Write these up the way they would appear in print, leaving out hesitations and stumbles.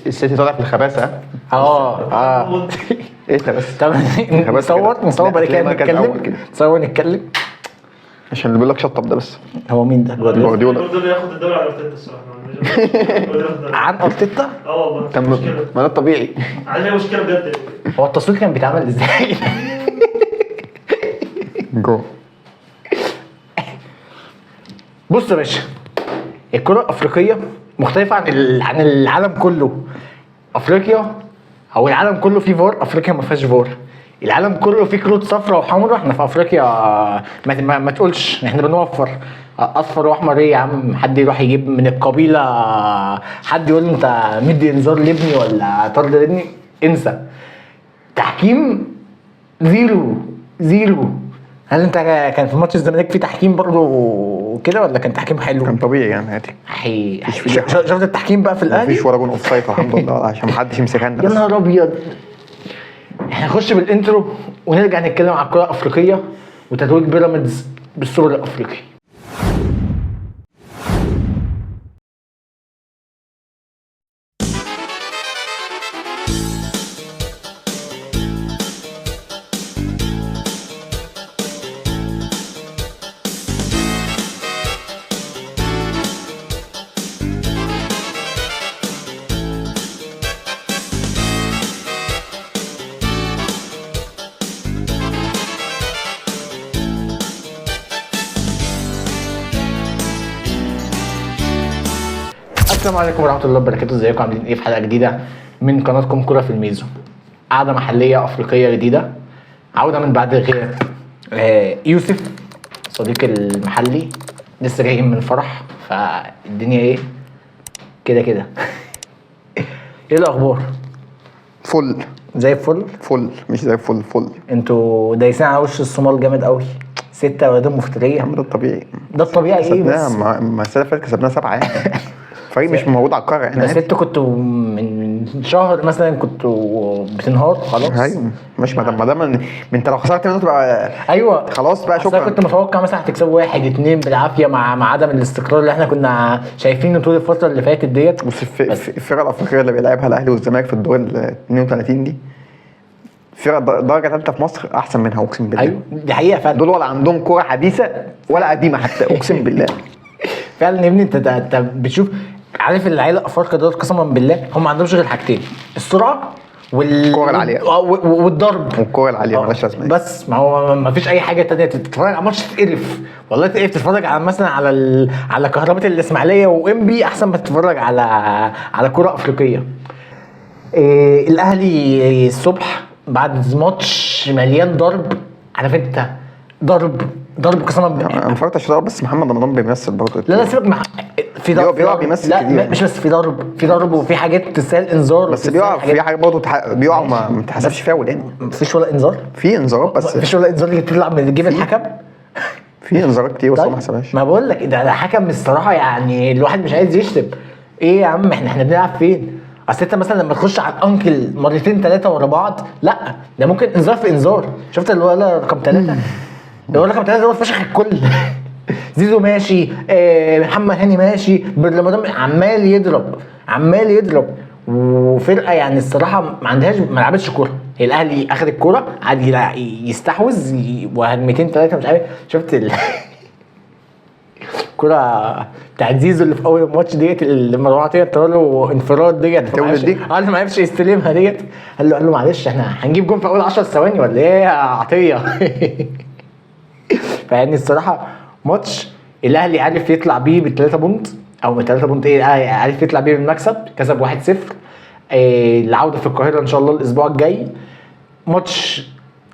السيتي طالع في الخباثه. اه ايه ده بس؟ طب خباثة نصور كده. نصور لا، بعد كده هتلاقي مركز أول نتكلم، كده. نصور نتكلم. عشان اللي بيقول لك شطب ده بس. هو مين ده؟ جوارديولا. جوارديولا. جوارديولا ياخد الدوري على ارتيتا الصراحة. جوارديولا ياخد الدوري. عن ارتيتا؟ اه والله طب مشكلة، ما ده الطبيعي. عندنا مشكلة بجد. هو التصوير كان بيتعمل ازاي؟ جو. بص يا باشا، الكرة الأفريقية مختلفة عن العالم كله. أفريقيا أو العالم كله فيه فار، أفريقيا ما فيهاش فار. العالم كله فيه كروت صفراء وحمراء، احنا في أفريقيا ما تقولش احنا بنوفر أصفر وأحمر. إيه يا عم، حد يروح يجيب من القبيلة، حد يقول له أنت مدي إنذار لابني ولا طرد لابني، انسى. تحكيم zero zero. هل انت كان في ماتش الزمالك في تحكيم برضه كده ولا كان تحكيم حلو؟ كان طبيعي يعني عادي. حي... مفيش فضيحة. شفت التحكيم بقى في الاهلي؟ مفيش ولا جون offside الحمد لله، عشان محدش يمسكنا يا بس. نهار ابيض. احنا هنخش بال intro ونرجع نتكلم على الكره الافريقية وتتويج بيراميدز بالسوبر الافريقي. السلام عليكم ورحمة الله وبركاته، ازيكم عاملين ايه في حلقة جديدة من قناتكم كره في الميزو. قعدة محليه افريقية جديدة، عوده من بعد الغياب. يوسف صديقي المحلي لسه جاي من فرح، فالدنيا ايه كده كده. ايه الاخبار؟ فل زي الفل. فل، مش زي الفل، فل. انتوا دايسين على وش الصومال جامد قوي، 6 ولاد مفتريه. يا عم ده الطبيعي، ده الطبيعي ايه كسبناها بس؟ ما السنة اللي فاتت كسبناها 7 يعني. فريق مش موجود على القارة يعني بس عادي. انتوا كنتوا من شهر مثلا كنتوا بتنهار خلاص. ايوه ماشي، ما دام ما انت لو خسرت منه تبقى ايوه خلاص بقى، أصل أنا شكرا. كنت متوقع مثلا هتكسبوا 1-2 بالعافية مع عدم الاستقرار اللي احنا كنا شايفينه طول الفترة اللي فاتت ديت. بص الفرقة الافريقية اللي بيلعبها الاهلي والزمالك في الدور ال 32 دي فرقه درجه ثالثة في مصر احسن منها، اقسم بالله. ايوه دي حقيقة فعلا. دول ولا عندهم كورة حديثه ولا قديمة حتى، اقسم بالله. فعلا يا ابني، انت بتشوف، عارف العيلة الافارقة دول قسما بالله هم ما عندهمش غير حاجتين، السرعة الكورة العالية. والضرب والكوره العالية مالهاش لازمه. بس ما هو ما فيش اي حاجة تانية. تتفرج على ماتش تتقرف، والله تتقرف. تتفرج على مثلا على كهرباء الاسماعيلية وانبي احسن ما تتفرج على كره افريقية. إيه الاهلي الصبح بعد ماتش مليان ضرب، عارف انت، ضرب ضرب قسما بالله. انا ما اتفرجتش على بس محمد رمضان بيمثل برضه. لا لا سيبك، مع في ضرب بيقع بيمثل لا كتير. مش بس في ضرب، في ضرب وفي حاجات تستاهل انذار، بس وتستاهل بيقع حاجات. في حاجة برضه بيقع ما تحسبش فاول يعني. مفيش ولا انذار، في انذارات بس، مفيش ولا انذار اللي تطلع من جيب الحكم. في انذارات كتير بس هو ما طيب، حسبهاش. ما بقول لك ده حكم الصراحة، يعني الواحد مش عايز يشتم. ايه يا عم، احنا بنلعب فين؟ اصل انت مثلا لما تخش على الانكل مرتين ثلاثة ورا بعض، لا ده ممكن انذار في انذار. شفت الولا رقم 3؟ الولا رقم 3 ده هو فشخ الكل. زيزو ماشي، محمد هاني ماشي، بن عمال يضرب عمال يضرب، وفرقه يعني الصراحة ما عندهاش، ما لعبتش كورة. هي الاهلي اخذ الكورة قعد يستحوذ وهجمتين ثلاثة مش عارف. شفت الكرة بتاعت زيزو اللي في اول الماتش ديت اللي مروان عطية طلع له انفراد ديت، تولد دي؟ قال ما عرفش يستلمها ديت، قال له معلش احنا هنجيب جون في اول 10 ثواني ولا ايه يا عطية؟ فيعني الصراحة ماتش الاهلي عارف يطلع بيه بالثلاثة point، او بالثلاثة point ايه، الاهلي عارف يطلع بيه بالمكسب، كسب 1-0. العودة في القاهرة ان شاء الله الاسبوع الجاي. ماتش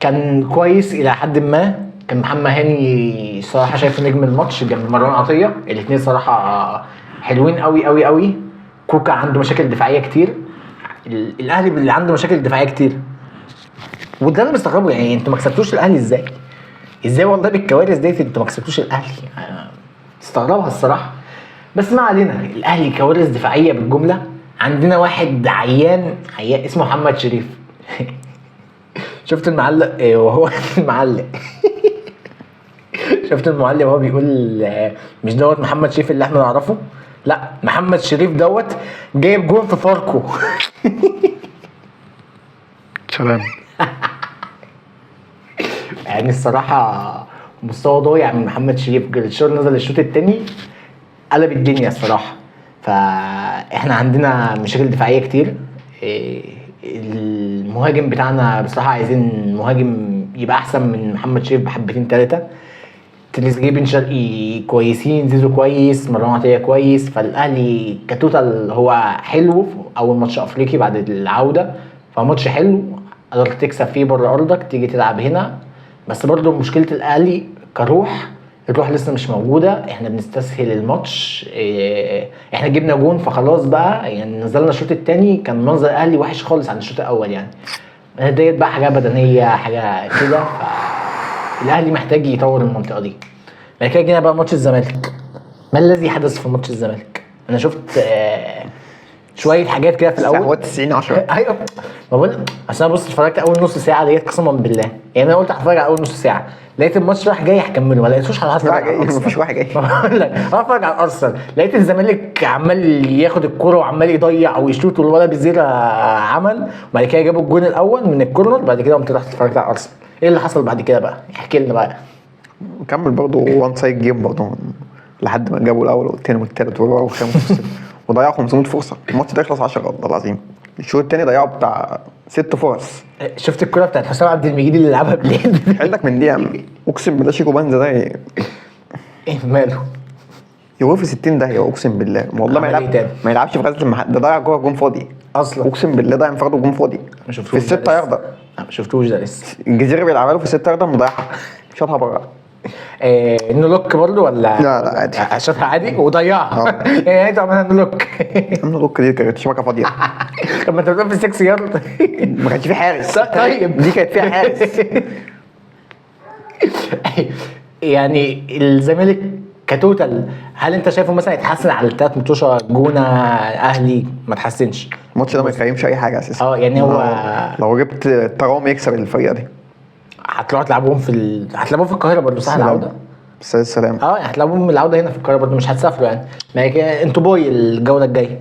كان كويس الى حد ما، كان محمد هاني صراحة شايفه نجم الماتش جنب مروان عطية، الاثنين صراحة حلوين قوي قوي قوي. كوكا عنده مشاكل دفاعية كتير، الاهلي اللي عنده مشاكل دفاعية كتير، وده اللي مستغربه. يعني انتوا ما كسبتوش الاهلي ازاي؟ ازاي والله بالكوارث ديت انتوا ما كسبتوش الاهلي؟ استغربها الصراحة، بس ما علينا. الاهلي كوارث دفاعية بالجملة. عندنا واحد عيان اسمه محمد شريف. شفت المعلق وهو المعلق، شفت المعلق وهو بيقول مش دوت محمد شريف اللي احنا نعرفه؟ لا محمد شريف دوت جايب جون في فاركو. سلام. يعني الصراحة مستوى ضايع من محمد شريف. جريتشار نزل الشوط الثاني قلب الدنيا الصراحة. فاحنا عندنا مشاكل دفاعية كتير. المهاجم بتاعنا بصراحة عايزين مهاجم يبقى احسن من محمد شريف بحبتين ثلاثة. تريزيجيه بن شرقي كويسين، زيزو كويس، مروان عطية كويس. فالاهلي ك total هو حلو في اول ماتش افريقي بعد العودة، فماتش حلو قدرت تكسب فيه بره ارضك، تيجي تلعب هنا. بس برضو مشكلة الاهلي كروح، الروح لسه مش موجودة، احنا بنستسهل الماتش. احنا جبنا جون فخلاص بقى، يعني نزلنا الشوط الثاني كان منظر الاهلي وحش خالص عن الشوط الاول. يعني ديت بقى حاجة بدنية حاجة كده، الاهلي محتاج يطور المنطقة دي. بعد كده جينا بقى ماتش الزمالك. ما الذي حدث في ماتش الزمالك؟ انا شفت شوية حاجات كده في الاول. هو 90-10. ايوه ما بقول، اصل انا بص اتفرجت اول نص ساعة ديت قسما بالله، يعني انا قلت هتفرج على اول نص ساعة، لقيت الماتش رايح جاي هكمله، ما لقيتوش هتفرج رايح على جاي، الأرسنال. مفيش واحد جاي. ما بقول لك هتفرج على الارسنال، لقيت الزمالك عمال ياخد الكرة وعمال يضيع ويشوط والولا بيزيرا عمل، وبعد كده جابوا الجون الاول من ال corner، بعد كده قمت رحت اتفرجت على الارسنال. ايه اللي حصل بعد كده بقى؟ احكي لنا بقى. كمل برضه one side game برضه لحد ما جابوا الاول والثاني والثالث والرابع والخامس والسادس، وضيعوا 500 فرصة. الماتش ده يخلص 10 والله العظيم. الشوط الثاني ضيعوا بتاع 6 فرص. شفت الكرة بتاعت حسام عبد المجيد اللي لعبها باليد؟ عندك من دي يا عم، اقسم بالله شيكو بانزا ده ايه ماله؟ يروح في 60 داهية اقسم بالله. والله ما عمل إيه يلعب، تاني؟ ما يلعبش في غزل المحلة. ده ضيع جوه جون فاضي اصلا اقسم بالله، ضيع انفراد وجون فاضي ما شفتوش في الستة ده لسه. ياردة. لا، ما شفتوش ده لسه. الجزيرة بيلعبها له في الستة ياردة مضيعها، شاطها بره. No look برضه ولا؟ لا، لا، عادي. شاطها عادي وضيعها. يعني انت عملها no look. no look دي كانت شبكة فاضية، طب ما انت بتقول في 6 يارد. ما كانش في حارس. طيب. دي كانت فيها حارس. يعني الزمالك ك total هل انت شايفه مثلا يتحسن على الثلاث ماتشات؟ جونة اهلي ما تحسنش. الماتش ده ما يقيمش اي حاجة اساسا. يعني هو لو جبت ترام يكسب الفريق دي. هتروحوا تلعبوهم في هتلعبوهم في القاهرة برضه صح العودة؟ بس السلام. يعني هتلعبوهم العودة هنا في القاهرة برضه، مش هتسافروا يعني. ما هي كده انتوا باي الجولة الجاية.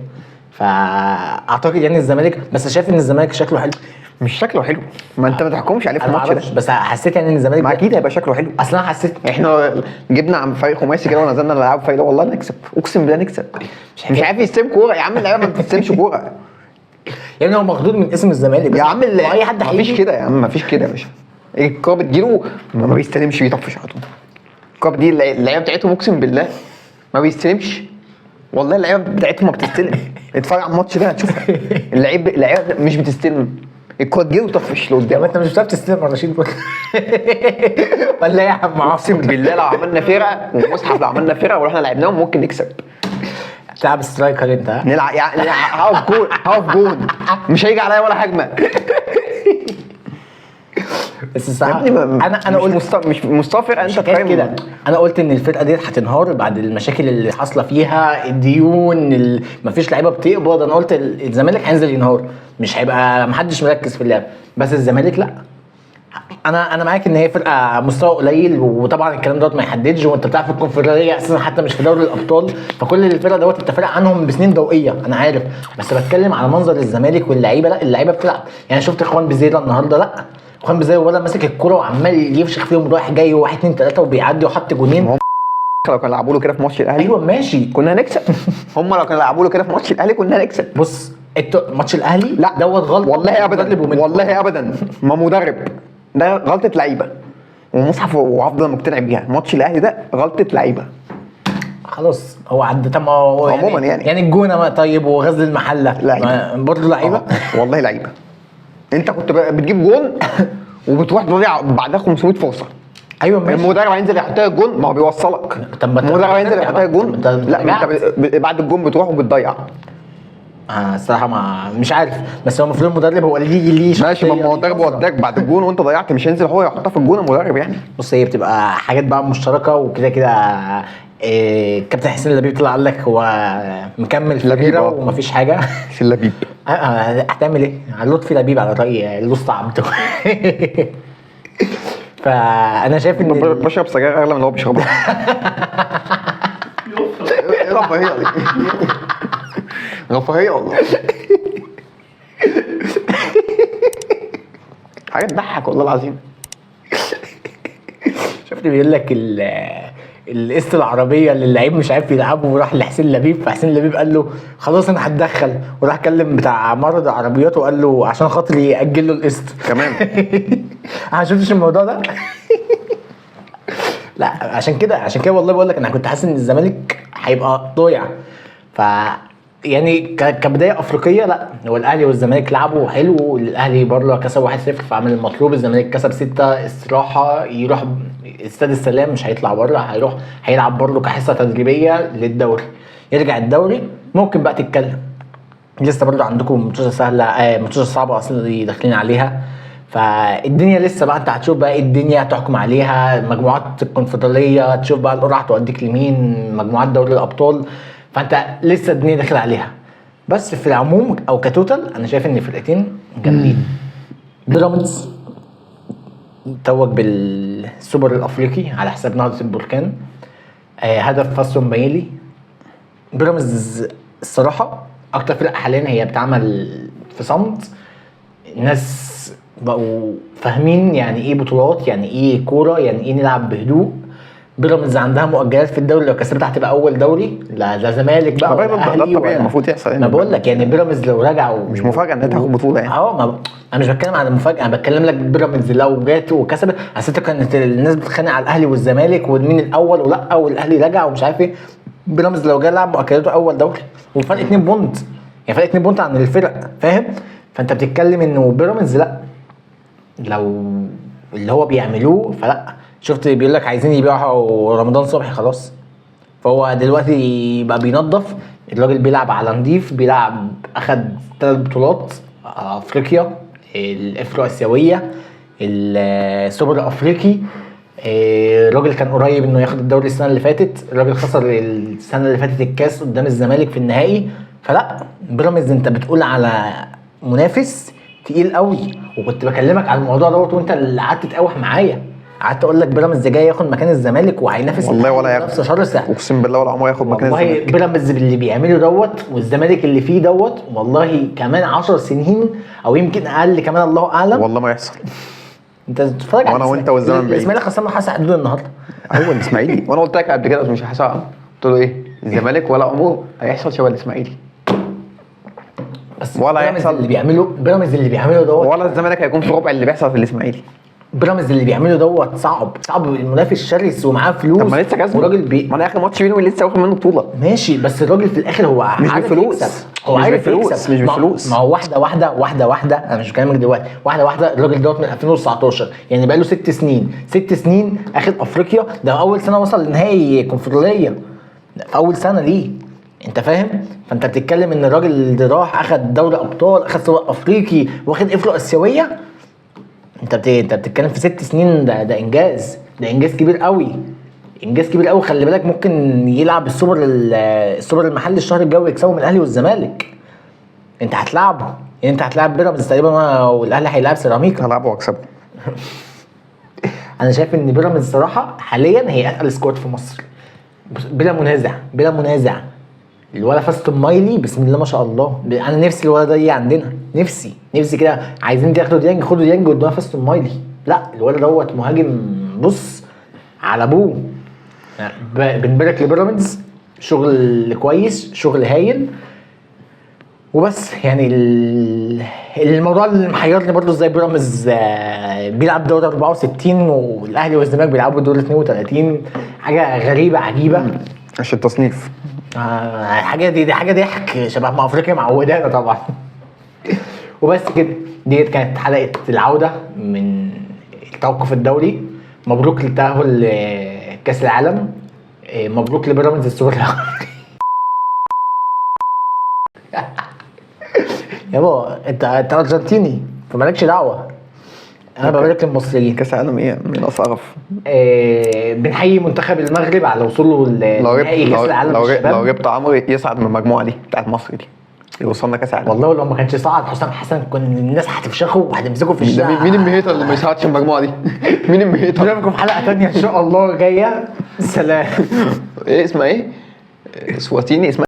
فاعتقد يعني الزمالك، بس شايف ان الزمالك شكله حلو. مش شكله حلو، ما انت ما تحكمش عليه في انا ما الماتش اعرفش، ده. بس حسيت يعني ان الزمالك ما اكيد هيبقى شكله حلو. اصل انا حسيت احنا جبنا عن فريق خماسي كده ونزلنا نلعب فريق ده، والله نكسب، اقسم بالله نكسب. مش عارف يستلم كورة يا عم، اللعيبة ما بتستلمش كورة يعني هو مخضوض من اسم الزمالك بس يا عم. هو اي حد مفيش هيجي كده يا عم، مفيش كده يا باشا. الكورة بتجيله ما بيستلمش، بيطفش على طول. الكورة دي اللعيبة بتاعتهم اقسم بالله ما بيستلمش، والله اللعيبة بتاعتهم ما بتستلم. اتفرج على الماتش ده هتشوفها، اللعيبة مش بتستلم، الكورة تجيله وتطفش يا لقدام. ما انت مش بتعرف تستلم يا رشيد برضه. ولا ايه يا عم اقسم عاصم؟ بالله لو عملنا فرقه ومصحف، لو عملنا فرقه ورحنا لعبناهم ممكن نكسب. تلعب striker انت ها؟ نلعب يعني هقف جون، هقف جون، مش هيجي عليا ولا هجمة. بس يا الصراحة ابني انا مش قلت مش مستوى فرقه مش انت حكاية تقيم كده. انا قلت ان الفرقة ديت هتنهار بعد المشاكل اللي حاصله فيها، الديون، مفيش لعيبة بتقبض. انا قلت الزمالك هينزل ينهار، مش هيبقى محدش مركز في اللعب. بس الزمالك لا، انا معاك ان هي فرقه مستوى قليل، وطبعا الكلام دوت ما يحددش، وانت بتلعب في الكونفدراليه اساسا حتى مش في دوري الابطال، فكل الفرق دوت انت فارق عنهم بسنين ضوئية، انا عارف. بس بتكلم على منظر الزمالك واللعيبة، لا اللعيبة بتلعب. يعني شفت اخوان بزيرة النهارده، لا اخوان بزيرة ولا ماسك الكورة وعمال يفشخ فيهم رايح جاي، 1 2 3 وبيعدي وحط جونين. هم لو كانوا لعبوا له كده في ماتش الاهلي ايوه ماشي. كنا هنكسب. هم لو كانوا لعبوا له كده في ماتش الاهلي كنا هنكسب. بص ماتش الاهلي لا دوت غلط والله ابدا، مدرب ومن- والله ابدا، ما مدرب ده غلطه لعيبة، ومصحف وهفضل مقتنع بيها. ماتش الاهلي ده غلطه لعيبة خلاص هو عدى. طب ما هو عموما يعني. يعني الجونه ما طيب، وغزل المحلة لعيبة. برضه لعيبة. والله لعيبة. انت كنت بتجيب جون وبتروح تضيع بعدها 500 فرصة. ايوه ماشي. المدرب هينزل يحط لك جون، ما هو بيوصلك. طب ما انت المدرب هينزل بترجع يحط بقى. لك جون. طب انت لا ما انت رجعت. بعد الجون بتروح وبتضيع. الصراحة ما مش عارف، بس هو المفروض المدرب هو اللي ليه ماشي، ما شخصية، المدرب ليه نظرة. وداك بعد الجون وانت ضيعت، مش هينزل هو يحطها في الجون المدرب يعني. بص هي بتبقى حاجات بقى مشتركة وكده كده. كابتن حسين لبيب طلع قال لك هو مكمل في لبيب، الفرقة ومفيش حاجة. حسين لبيب. هتعمل ايه؟ لطفي لبيب على راي الاسطى عبده. فانا شايف ان بشرب سجاير اغلى من اللي هو بيشربها. يوفر. الرفاهية دي؟ رفاهية والله. حاجة تضحك والله العظيم. شفت بيقول لك القسط العربية اللي اللعيب مش عارف يلعبه، وراح لحسين لبيب، فحسين لبيب قال له خلاص انا هتدخل، وراح كلم بتاع معرض العربيات وقال له عشان خاطر ياجل له القسط كمان. انا شفتش الموضوع ده. لا عشان كده، عشان كده والله بقول لك انا كنت حاسس ان الزمالك هيبقى ضايع. ف يعني كبداية افريقية لا، هو الاهلي والزمالك لعبوا حلو، الاهلي بره كسب 1-0 فعمل المطلوب، الزمالك كسب 6 استراحة، يروح استاد السلام مش هيطلع بره، هيروح هيلعب برضه كحصه تدريبية للدوري، يرجع الدوري ممكن بقى تتكلم. لسه برضه عندكم ماتشات سهلة، ماتشات صعبة اصلا اللي داخلين عليها، فالدنيا لسه بقى انت هتشوف بقى ايه الدنيا هتحكم عليها، مجموعات الكونفدراليه تشوف بقى القرعة هتوديك لمين، مجموعات دوري الابطال، فانت لسه الدنيا داخل عليها. بس في العموم او ك total انا شايف ان الفرقتين جامدين. بيراميدز توج بالسوبر الافريقي على حساب نهضة البركان، هدف فاستون مايلي. بيراميدز الصراحة اكتر فرقه حاليا هي بتعمل في صمت، الناس بقوا فاهمين يعني ايه بطولات، يعني ايه كورة، يعني ايه نلعب بهدوء. بيراميدز عندها مؤجلات في الدوري، لو كسبتها هتبقى اول دوري، لا زمالك بقى ولا ده اهلي الطبيعي ولا المفروض يحصل يعني. ما بقول لك يعني بيراميدز لو رجعوا مش مفاجأة إنها تاخد بطولة يعني. ما انا مش بتكلم على المفاجأة، انا بتكلم لك بيراميدز لو جات وكسبت، اصل انت كانت الناس بتتخانق على الاهلي والزمالك ومين الاول ولا والاهلي رجع ومش عارف ايه. بيراميدز لو جه لعب مؤجلاته اول دوري وفرق 2 point، يعني فرق 2 point عن الفرق، فاهم؟ فانت بتتكلم انه بيراميدز لا، لو اللي هو بيعملوه فلا. شفت بيقول لك عايزين يبيعوا رمضان صبحي خلاص، فهو دلوقتي بقى بينظف الراجل، بيلعب على نضيف، بيلعب اخد 3 بطولات افريقيا، الافرو اسيوية، السوبر الافريقي. الراجل كان قريب انه ياخد الدوري السنة اللي فاتت، الراجل خسر السنة اللي فاتت الكاس قدام الزمالك في النهائي. فلا بيراميدز انت بتقول على منافس تقيل قوي، وكنت بكلمك على الموضوع دوت وانت اللي قعدت تقاوح معايا، قعدت اقول لك بيراميدز جاي ياخد مكان الزمالك وهينافس والله ولا ياخد. منافسه شرسة. اقسم بالله ولا عمره ياخد مكان والله الزمالك. بيراميدز باللي بيعمله دوت والزمالك اللي فيه دوت، والله كمان 10 سنين او يمكن اقل كمان، الله اعلم. والله ما يحصل. انت بتتفرج على وأنا وأنت والزمن بعيد. الاسماعيلي خسرنا حرس حدود النهارده. ايوه الاسماعيلي، وانا قلت لك قبل كده بس مش هحسها، قلت له ايه؟ الزمالك ولا عمره هيحصل شبه الاسماعيلي، بس ولا بيراميدز يحصل. اللي بيعمله بيراميدز اللي بيعمله دوت، ولا الزمالك هيكون في ربع اللي بيحصل في الاسماعيلي. بيراميدز اللي بيعمله دوت صعب، صعب، المنافس شرس ومعاه فلوس. طب ما لسه كسبان وراجل ما انا اخر ماتش بينهم لسه واخد منه بطوله. ماشي، بس الراجل في الاخر هو مش عارف بالفلوس. يكسب. هو مش عارف بالفلوس، يكسب. مش بالفلوس. ما هو واحدة واحدة واحدة واحدة، انا مش بكلمك دلوقتي، واحدة واحدة. الراجل دوت من 2019 يعني بقى له 6 سنين، 6 سنين اخد افريقيا، ده اول سنة وصل لنهائي كونفدراليه في اول سنة ليه، انت فاهم؟ فانت بتتكلم ان الراجل ده راح اخد دوري ابطال، اخد سوبر افريقي، واخد افرو اسيوية. انت بتتكلم في 6 سنين، ده انجاز، ده انجاز كبير قوي، انجاز كبير قوي. خلي بالك ممكن يلعب السوبر السوبر المحلي الشهر الجاي ويكسبه من الاهلي والزمالك. انت هتلعبه يعني، انت هتلعب بيراميدز تقريبا والاهلي هيلعب سيراميكا. هلعبه واكسبه. انا شايف ان بيراميدز صراحة حاليا هي اتقل squad في مصر بلا منازع، بلا منازع. الولا فاستون مايلي بسم الله ما شاء الله، انا نفسي الولا ده يجي عندنا، نفسي نفسي كده. عايزين تاخدوا ديانج، خدوا ديانج وادوها فاستون مايلي. لا الولا دوت مهاجم بص على ابوه. بنبارك لبيراميدز، شغل كويس، شغل هايل. وبس يعني الموضوع اللي محيرني برضو ازاي بيراميدز بيلعب دوري 64 والاهلي والزمالك بيلعبوا دوري 32، حاجة غريبة عجيبة. عشان التصنيف. حاجة دي حاجة ضحك شبه ما افريقيا معودانا طبعا. وبس كده، ديت كانت حلقة العودة من التوقف الدولي. مبروك للتاهل لكاس العالم، مبروك لبيراميدز السوبر الافريقي. يابا انت ارجنتيني فمالكش دعوه، انا ببارك للمصريين. كاس العالم ايه؟ من قرف. بنحيي منتخب المغرب على وصوله لنهائي كاس العالم للشباب. لو جبت عمرو يصعد من المجموعة دي بتاعت مصر دي يوصلنا كاس العالم. والله لو ما كانش صعد حسام حسن كان الناس هتفشخه وهتمسكه في الشارع. مين المهيطه اللي ما يصعدش المجموعة دي؟ مين المهيطه؟ نشوفكم في حلقة ثانية ان شاء الله جاية. سلام. ايه اسمها ايه؟ سواتيني اسمها.